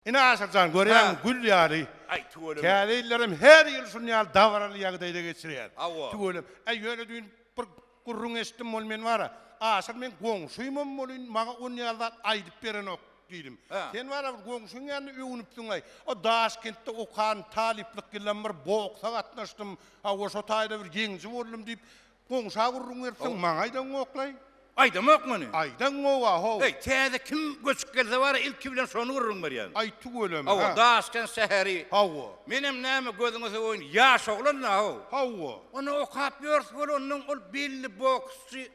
Ine Aşyrjan görýäňmi gül ýaly. Aý tüweleme. Täze ýyllaram her ýyl şun ýaly dabaraly ýagdaýda geçirýär. Hawa. Tüweleme. Äý ýöne düýn bir gürrüň eşitdim ol men bara Aşyr meň goňşymam bolyn maňa on ýaly zat aýdyp berenok diýdim. Sen bara bir goňşyň ýanynda öwnüpsiňaý. O Daşkentde okan talyplyk ýyllam bir boksa gatnaşdym. Hawa şo taýda bir ýeňiji boldum diýip Goňşa gürrüň beripsiň, maňa aýdaňoklaý. Aýdamok muny. Aýdaňoga, how. Eý, täze kim göçüp gelse bar-a, ilki bilen şony gürrüň berýän. Aý, tüweleme, hä. Hawa, Daşkent şäheri. Hawa. Menem näme, gözüňe söweýin, ýaş oglan-da, how. Hawa. Ony okap ýörüs weli, onnoň ol belli boksçy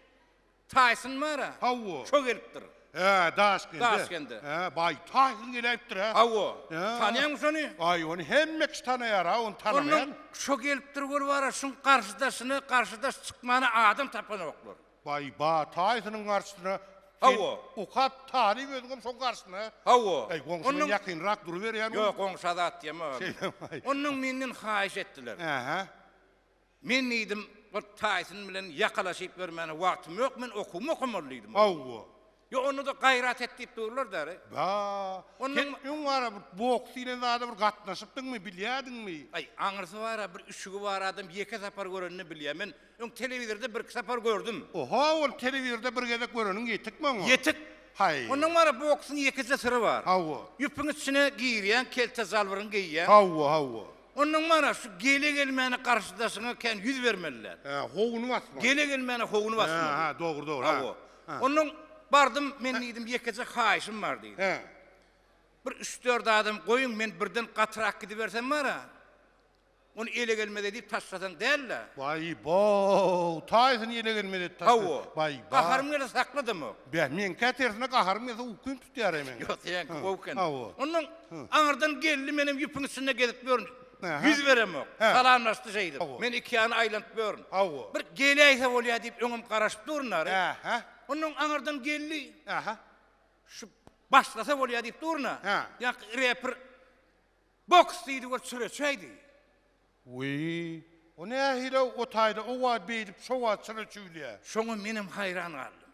Taýson bar-a. Hawa. Şo gelipdir. Hä, Daşkende. Daşkende. Hä, baý, Taýson geläýipdir, hä? Hawa. Hä. Tanaýaňmy şony? Aý, ony hemme kişi tanaýar-a, ony tanamaýan. Onnoň şo gelipdir weli bar-a, şuň garşydaşyna garşydaş çykmana adam tapanoklar. Baý, ba, Taýsonyň garşysyna sen Hawa. okap talyp özüňem şoň garşysyna. Hawa. Äý, goňşyňdan Onnoň ýakynrak duruberýän. Ýok, goňşa zat diýemok. Şeýdem-aý. Onnoň menden haýyş etdiler. Ähä. Men diýdim, bir Taýson bilen ýakalaşyp ýörmäne wagtym ýok, men okuwymy okamaly diýdim. Hawa. Ýok, onda-da gaýrat et diýip durlar däri. Ba, Ondan sen öň bara bir boks diýlen zada bir gatnaşypdyňmy, bilýärdiňmi? Aý, aňyrsy bar-a, bir üşügi bar adam ýeke sapar görenini bilýär. Men öň telewizorda birki sapar gördüm. Oho, ol telewizorda bir gezek göreniň ýetikmi oňa? Ýetik. Haý. Ondan bara boksuň ýekeje syry bar. Hawa. Ýüpüň içine girýäň, kelte jalbaryňy geýýäň. Hawa, hawa. Onnoň mana şu gele-gelmäne garşydaşyňa kän ýüz bermeli däl. Hä, howuny basmaly. Gele-gelmäne howuny basmaly. Hä, hä, dogry, dogry. Hawa. Onnoň bardym, men diýdim, ýekeje haýyşym bar diýdim. Hä. Bir üç-dört adam goýuň, men birden gatyrak gidibersem bar-a, ony ele gelmez edip taşlasaň däl-de. Baý-bow, taýsyny ele gelmez edip taşla. Hawa. Baý-ba. Gaharym gelse sakladamok. Bäh, meňkä tersine gaharym gelse ukym tutýar-aý meň. Ýok, seňki gowy eken. Hawa. Onnoň aňyrdan geldi, menem ýüpüň içinde gezip ýörün. Ähä. Ýüz beremok. Hä. Salamlaşdy şeýdip. Hawa. Men iki ýana aýlanyp ýörün. Hawa. Bir geläýse bolýar diýip öňem garaşyp durun ary. Ähä. Onnoň aňyrdan geldi. Ähä. Şu başlasa bolýar diýip durun-a. Hä. Ýaňky reper boks diýdi we çyra çäýdi. Wiý, o nähili-ow o taýda o wagt beýdip şo wagt çyra çüwülýär. Şoňa menem haýran galdym.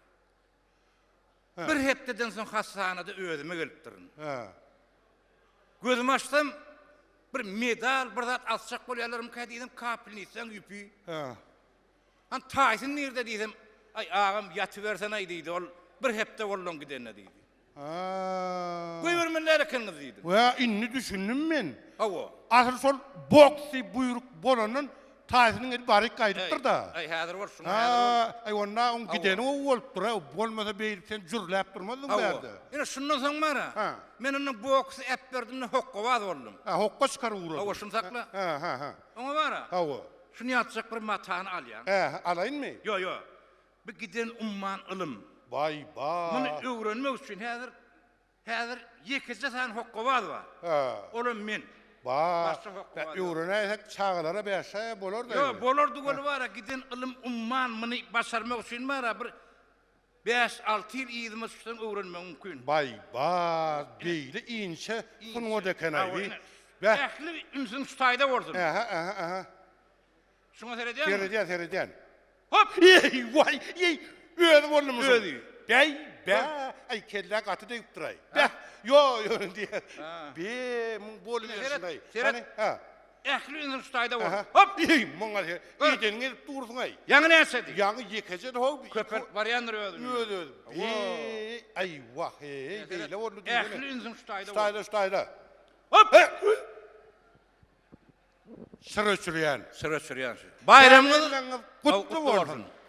Bir hepdeden soň hassahanada özüme gelipdirin. Gözümi açsam, bir medal, bir zat asjak bolýarlarmyka diýsem, kapelnissaň ýüpi. Han Taýsyn nirde diýsem, aý agam ýatybersen-aý diýdi, ol bir hepde boldy oň gidenine diýdi. Goýbermeli däl ekeniňiz diýdim. Wä, indi düşündim men. Hawa. Asyl şol boks diýip buýruk bolandan Taýsynyň eli baryp gaýdypdyr-da. Aý, häzir bol, şuň häzir bol. Aý, onda oň gideni gowy bolupdyr-a, bolmasa beýdip sen jürläp durmazdyň bärde. Hawa. Ine, şundan soň bar-a, men ondan boksy äpberdim-de hokgabaz boldum. Hä, hokga çykaryp ugradyň. Hawa, şuny sakla. Hä, hä, hä. Oňa bar-a. Hawa. Şuny ýatjak bir matany alýaň. Hä, alaýynmy? Ýok, ýok. Bu giden umman ylym. Baý ba. Muny öwrenmek üçin häzir häzir ýekeje sany hokgabaz bar. Hä. Olam men. Ba. Başga hokgabaz ýok. Öwrenäýsek çagalara bäşaýa bolar-da. Ýok, bolardy weli bar-a giden ylym umman muny başarmak üçin bar-a bir bäş-alty ýyl yzyma düşseň öwrenmegiň mümkin. Baý ba, beýle inçe sungat eken-aý bi. Bäh. Ähli ünsüň şu taýda bolsun. Ähä, ähä, ähä. Şuňa seredýäňmi? Seredýän, seredýän. Hop! Eý, waý, eý, özi boldumy şu? Özi. Bäý, bä, aý kellä gaty degipdir-aý. Bäh, ýo, ýo diýýär. Be, muň boluberşin-aý. Seret, Hany, hä. Ähli ünsüň şu taýda bolsun. Aha. Hop! Eý, muňa ser, Gör. edeniňi edip dursuň-aý. Ýaňy näçedi? Ýaňy ýekeje-de how. Köpelip barýandyr özüni. Öz-özi. Eý, aý, wah, eý, beýle boldy diýsene. Ähli ünsüň şu taýda Şu bolsun. taýda, şu taýda. Hop! Şyr öçürýän. Şyr öçürýän şu. Baýramyňyz Gutly bolsun.